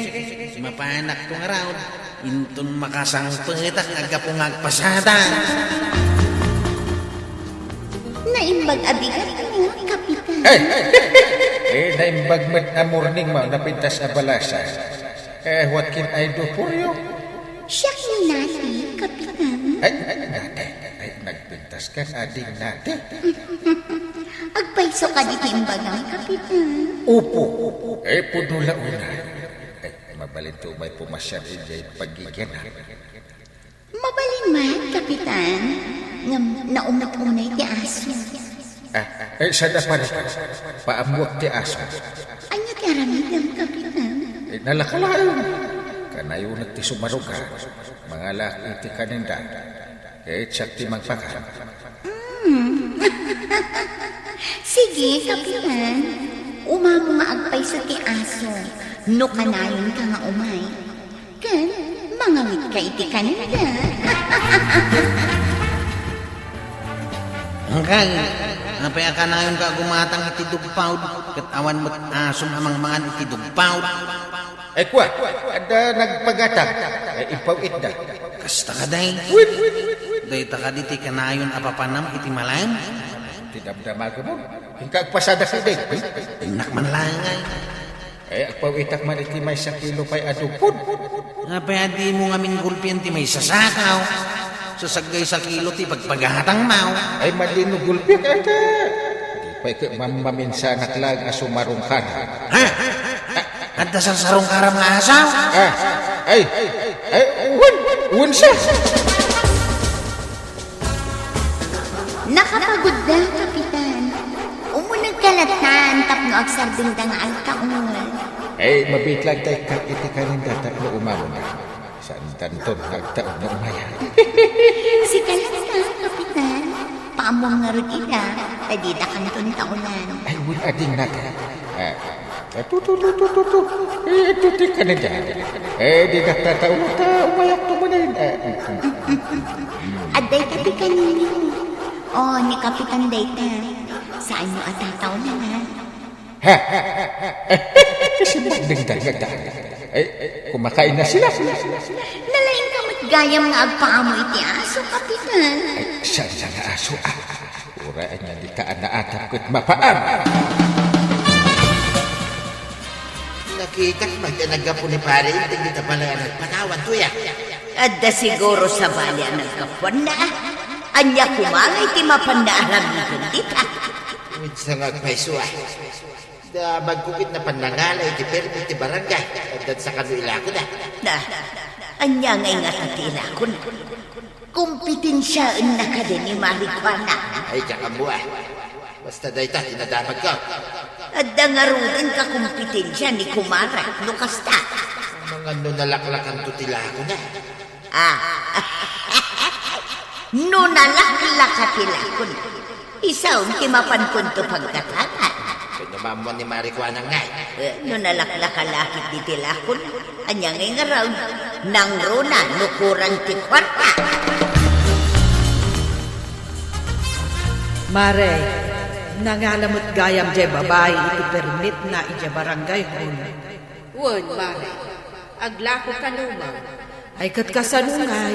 mapanak to nga raod. Inton makasangpetak nga aggapu nga agpasada. Naimbag a bigat mo, Kapitan. Eh, eh, naimbag met a morning mo, napintas a balasa. Eh, what can I do for you? Siak ni Nati, Kapitan. Ay, Nati. Ay, nagpintas ka, ading Nati. Agpayso kadi ti imbagam, Kapitan. Upo. Eh, pudno la una. Eh, mabalin ti umay pumasiar idiay pagigianak. Mabalin man, Kapitan, ngem naumot unay ti aso. Ah, eh, saan a parika? Paammoak ti aso. Ania ti aramidem, Kapitan? Eh, nalaka laeng. Kanayonak ti sumarugan. Mangalak iti kanenda. Eh, siak ti mangpakan. Hmm. Sige, Kapitan. Umamo nga agpayso ti aso. No kanayonka nga umay, ken mangangitka iti kanenda. Angkal, apay a kanayonka a gumatang iti dugpawd, ket awan met asom a mangmangan iti dugpawd? Ay, kua, adda nagpagatang. Ay, impaw-itda. Kasta kadi? Wen. Dayta kadi ti kanayon a papanam iti malem? Ti damdamagmo. Inka agpasadak iti. Innak man laeng ay. Ay, agpaw-itak man iti maysa kilo pay a dugpod. Apay a dimo ngamin gulpian ti maysa sakaw? Sa saggaysa kilo ti pagpagatangmo. Ay, madi no gulpiak, ata. Di pay ket mammaminsanak laeng a sumarungkar. Ha? Adda sarsarungkaram nga asaw? Ah, ay, ay, wen, wen sa. Nakapagudda, Kapitan. Umunegka latta tapno agsardengda nga agtaul. Ay, mabiit laeng ta ikkat iti kanenda tapno umamon. Saandanton nga agtaud no umayak. Sika latta, Kapitan. Paammom ngarud ida, ta didakanton taulan. Ay, wen, adingna. Ah, tu, tu, tu, tu, tu, tu. Eh, tu, ti kanenda. Eh, didak tataud ta umayakto manen. Eh, mm, mm. Adda ita ti kanini. Oh, ni Kapitan dayta. Saanyo a tataulan, ha? Ha? Simbagdeng dagdagda. Ay, kumakain na sila. Nalaingka met gayam nga agpaamo iti aso, Kapitan. Ay, saan nga aso, ah? Uray ania dita a naatap ket mapaam. Nakitak met a naggapu ni Pare Enteng dita balay a nagpanawan, tuya. Adda siguro sabali a naggapuanna. Ania koma ngay ti mapanna aramiden dita? Wen sa nga agpayso, ah. Damagko ket napan nangala iti permit ti barangay. Addan sa kano ilakon, ah. Na, ania ngay ngata ti ilakon? Kompetensiaenna kadi ni Marijuana? Ay, kaammo, ah. Basta dayta ti nadamagko. Adda ngaruden kakompetensia ni kumare, no kasta. Amangan no nalaklakanto ti ilakon, ah. Ah. No nalaklaka ti ilakon, isu ti mapankonto pagkatatan. Ken no maammuan ni Marijuana ngay? Eh, no nalaklaka la ketdi ti ilakon, ania ngay ngarud? Nangruna no kurang ti kuarta. Mare, nangala met gayam diay babai iti permitna idiay barangay hall. Wen, Mare. Aglako kano man. Ay, ket kasano ngay?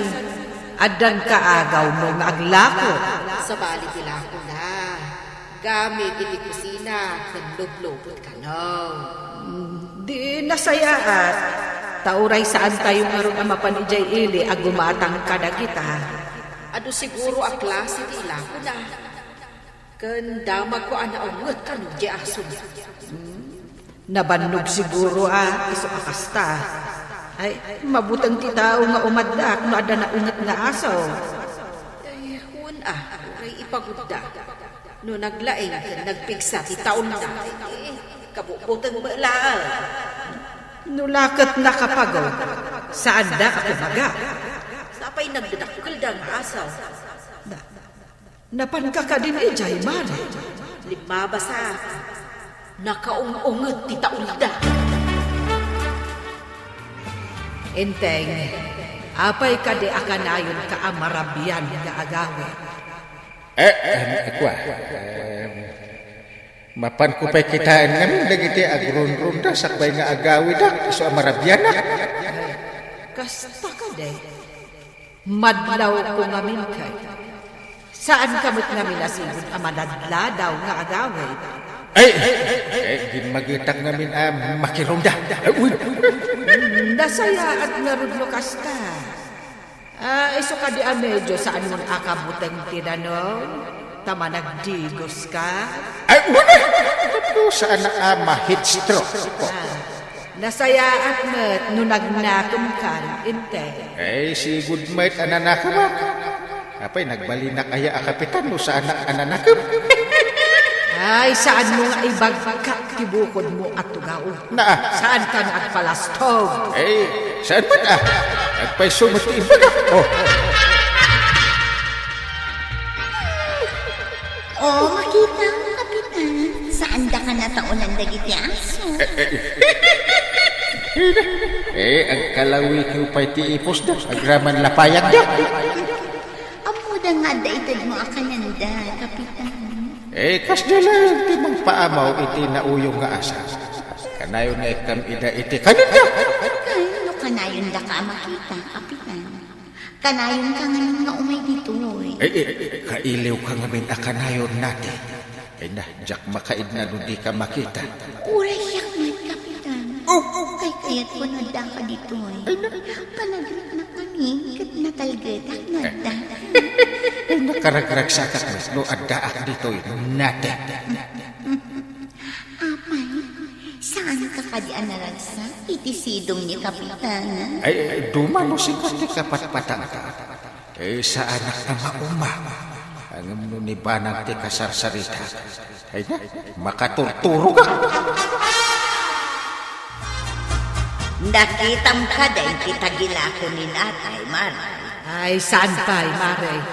Addan kaagawmo nga aglako? Sabali ti lakona. Gamit iti kusina ken lublubot kano. Di nasayaat. Ta uray saantayo ngarud a mapan idiay ili a gumatang kadagita. Adu siguro a klase ti ilakona. Ken damagko a naunget kano diay asona. Hmm. Nabannog siguro a isu a kasta. Ay, mabuteng ti tao nga umaddak no adda naunget nga aso. Ay, wen a, uray ipagudda. No naglaing ken nagpigsa ti taonna, eh, kabutbuteng met laeng. No la ket nakapagod, saanda a kumaga. Sapay nagdadakkelda nga aso. Na, Napanka kadin idiay, Mare? Limmabasa. Nakaung-unget ti taulda. Enteng, apay kadi a kanayonka a marabian nga agawid? Eh, em, kua, em, mapanko pay kitaen ngamin dagiti agrunrunda sakbay nga agawidak isu a marabianak. Kasta kadi? Madlawko ngamin kay, saanka met ngamin a sigud a madadladaw nga agawid? Ay, ay, ay, dimmagetak ngamin a makirunda. Ay, uy. Nasayaat ngarud no kasta. Ah, isu kadi a medio saanmon a kabuteng ti danum? Ta managdigoska? Ay, wala! Tapno saan a ma-heat stroke. Ah, nasayaat met no nagnakem kan, inte? Ay, sigud met a nanakemak. Apay, nagbalinak aya a kapitan no saanak a nanakem? Ay, saanmo nga ibagkat ti bukodmo a tugaw? Naa. Saanka nga agpalastog? Eh, saan met, ah? Agpayso met ti imbagak. Oh. Oh, makitam, Kapitan. Saandaka nataulan dagiti aso. Eh, eh. Eh, agkalawikiw pay ti ipusda, agraman lapayagda. Ammoda nga adda itedmo a kanenda, Kapitan. Eh, kasdiay laeng ti mangpaamaw iti nauyong nga asaw. Kanayon nga ikkam ida iti kanenda. Kay, no kanayondaka a makita, Kapitan. Kanayonka ngamin nga umay ditoy. Eh, eh, kailiwka ngamin a kanayon, Nate. Ay na, diak makaidna no dika makita. Uray siak met, Kapitan. Oh, oh. Kay kayatko no addaka ditoy. Ay na. Panagriknak ngamin, ket natalgedak no adda. Ay, nakaragragsakak met no addaak ditoy, Nate. Apay, saanka kadi a naragsak iti sidong ni Kapitan? Ay, ay, duma no sika ti kapatpatangka. Eh, saanak a mauma. Ngem no ni Banang ti kasarsarita. Ay na, makaturturogak. Nakitam kadi ti tagilako ni Natay, Mare? Ay, saan pay, Mare?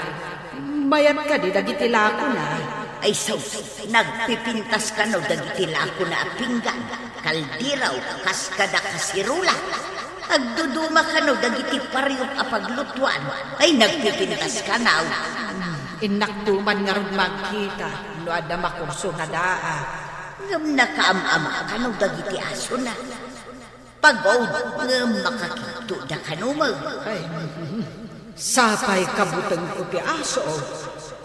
Mayat kadi dagiti lakona? Ay, sus, nagpipintas kano dagiti lakona a pinggan, kaldero, kas kada kaserola. Agduduma kano dagiti pariok a paglutuan. Ay, nagpipintas kano. Innakto man ngarud makita no adda makurso nga daa. Ngem nakaam-ama kano dagiti asona. Pagaud ngem makakidtoda kano met. Ay, sapay kabutengko ti aso.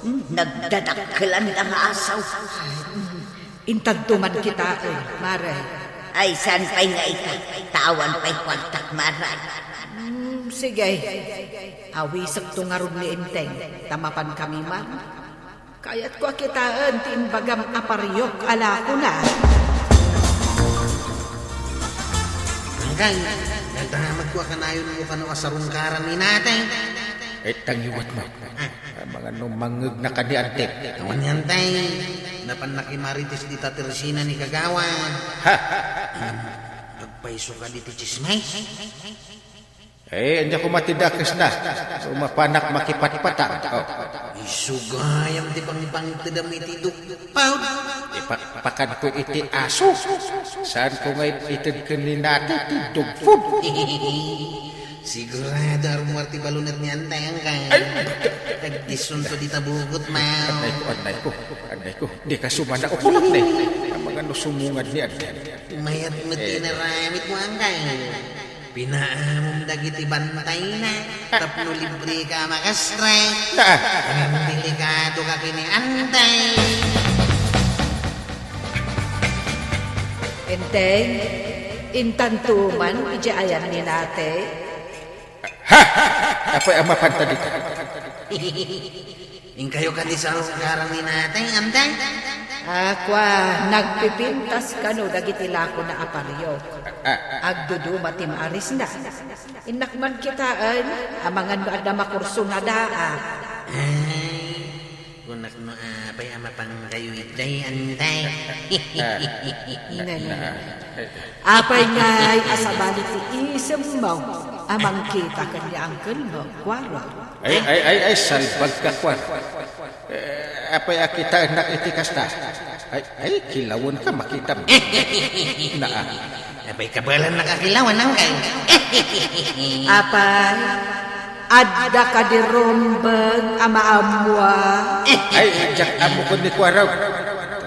Hmm, nagdadakkelanda nga aso. Ay, hmm. Intadto man kitaen, Mare. Ay, saan pay nga ita? Ta awan pay kuartak, Mare. Hmm, sige. Awisekto ngarud ni Enteng, ta mapan kami man. Kayatko a kitaen ti imbagam a pariok a lakona. Angkay, nagdamagko a kanayonmo kano a sarungkaran ni Natay. Eh, tangiwat mo. Ah. Amangan no mangngegna kadi, Ante. Awan ni Antay. Napan nakimarites dita ti resina ni Kagawad. Ha? Agpayso kadi ti tsismis? Eh, ania koma ti dakesna? Sumapanak makipatpatang. Oh. Isu gayam ti pangipangitedam iti dog pound. Ipakpakanko iti aso. Saanko nga it-, ited ken ni Nate ti dog food. Sigurado a rummuar ti balon ni Antay, angkay. Ay, ay, ay. Agdisunto dita bugot, mao. Annayko, annayko, annayko. Dika sumanaok, kunak, ne. Amangan no sumungad ni Antay. Mayat met ti inaramidmo, angkay. Pinaamom dagiti bantayna tapno libreka a makastrek. Ah. Ngem delikado ka ken ni Antay. Enteng, intanto man iti ayan ni Nate. Ha! Apay a mapanta dita? Inkayo kadi sarungkaran ni Natay, Antay? Ah, kua, nagpipintas kano dagiti lakona a pariok. Ah. Agduduma ti maarisna. Innak man kitaen, amangan no adda makurso nga daa. Ay, kunak no apay a mapankayo itay, Antay. Ah. Nene. Apay ngay a sabali ti isemmo a mangkita ken ni uncle mo, kuaro? Ay, ay, ay, ay, salbagka, kuan. Eh, apay a kitaennak iti kasta? Ay, ay, kilawenka, makitam. Naa. Apay kabaelannak a kilawen, angkay? Apay, adda kadi rumbeng a maammoa? Ay, diak ammo ken ni kuaro.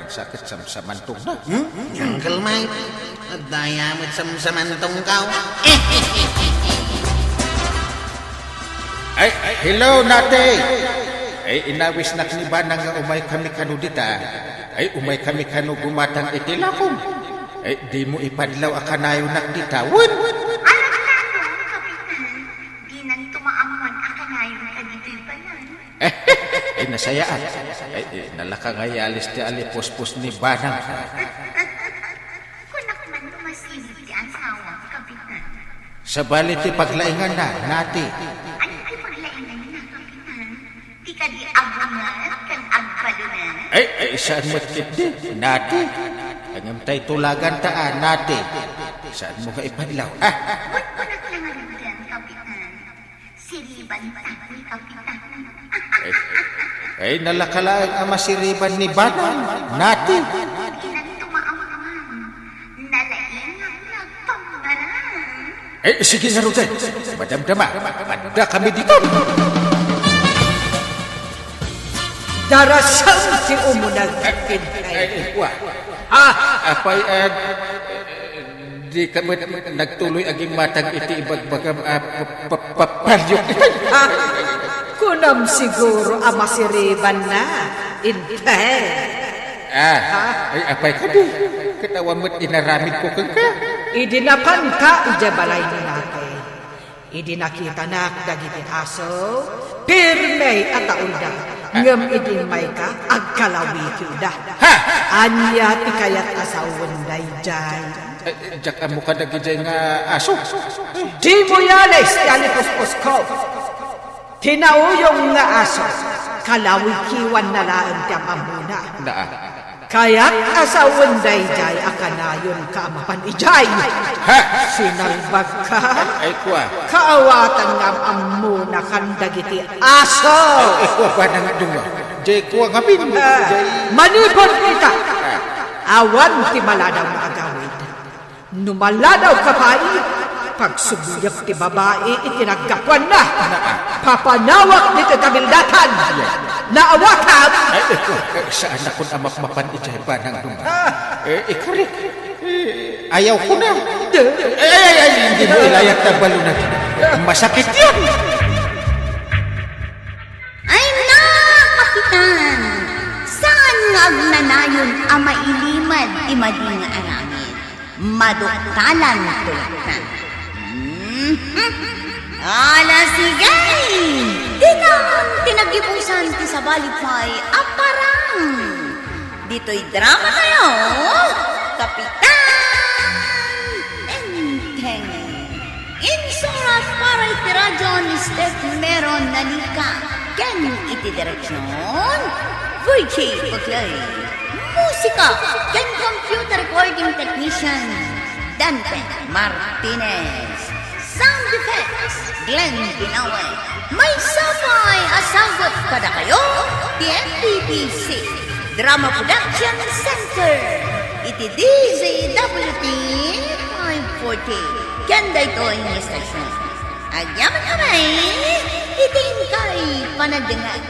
Sakit samsamantongna. Hmm? Uncle Mike, adda aya met samsamantongko. Ay, hello, Nate! Ay, inawisnak ni Banang nga umay kami kano dita. Ay, umay kami kano gumatang iti lakom. Ay, dimo ipadlaw a kanayonak dita. Wen! Ay, ano, Kapitan? Dinanto maammoan a kanayonka ditoy balay. Ay, nasayaat. Ay, eh, nalaka nga yalis ti alipuspos ni Banang. Kunak man no masinop ti asawam, Kapitan. Sabali ti paglainganna, Nate. Ay, ti paglainganna, Kapitan? Ti kadi agbunget ken agbalunet? Ay, ay, saan met ketdi, Nate. Ngem tay tulaganta a, Nate. Saanmo nga ipadlaw? Ah! Wen, kunak la ngaruden, Kapitan. Siribanta ni Kapitan. Ay, ay, nalaka laeng a masiriban ni Banang, Nate. Dinanto maammoan. Nalaingak nga agpammaran. Eh, sige ngaruden. Madamdama. Adda kami dito. Darasam ti umuneg, Ay, Inday. Ay, wa. Ah! Apay, ah, di ka met nagtuloy agimmatang iti ibagbagam, ah, pa-, pa-, pa-, palyok. Ha? Kunam siguro a masiribanna, Inday. Ah, ay, apay kadi? Ket awan met inaramidko kenka. Idi napanka idiay balay ni Natay, idi nakitanak dagiti aso, pirme a taulda. Ngem idi immayka, agkalawikiwda. Ha! Ania ti kayat a sawen daydiay? Eh, diak ammo kadagidiay nga aso. Dimo yales ti alipuspusko. Ti nauyong nga aso, kalawikiwanna laeng ti am-ammona. Naa. Kayat a sawen daydiay a kanayon ka a mapan idiay. Ha? Sinalbagka. Ay, kua. Kaawatan nga am-ammona kan dagiti aso. Ay, kua, banang dunga. Jay, kua ngamin. Ah, Jay. Manipod ita. Ah. Awan ti maladaw nga agawid. No maladawka pay, pagsubuyep ti babai iti naggapuanna. Papanawak ditoy kabildatan. Naawakam? Ay, eh, eh, saan ako na mapmapan iti banang dunga? Eh, ikarik. Eh, ayaw ko na. Eh, ay, ay, ay, hindi mo ilayat na balon na. Masakit yan. Ay, na, Kapitan! Saan nga agnanayon a mailimed ti madi nga aramid? Maduktalan toy ita. Mhm. Ala, sige! Dinaon ti nagibusan ti sabali pay a parang. Ditoy drama tayo, Kapitan Enteng. Insurat para iti radyo ni Steph Meron Nanika ken iti direksion, Virgie Buglay. Musika ken computer recording technician, Dante Martinez. Sound effects, Glenn Binawe. Maysa pay a sagut kadakayo ti M P P C Drama Production Center iti D Z W T five forty. Ken daytoy nga istasyon. Agyaman kami iti inkay panagdengngeg.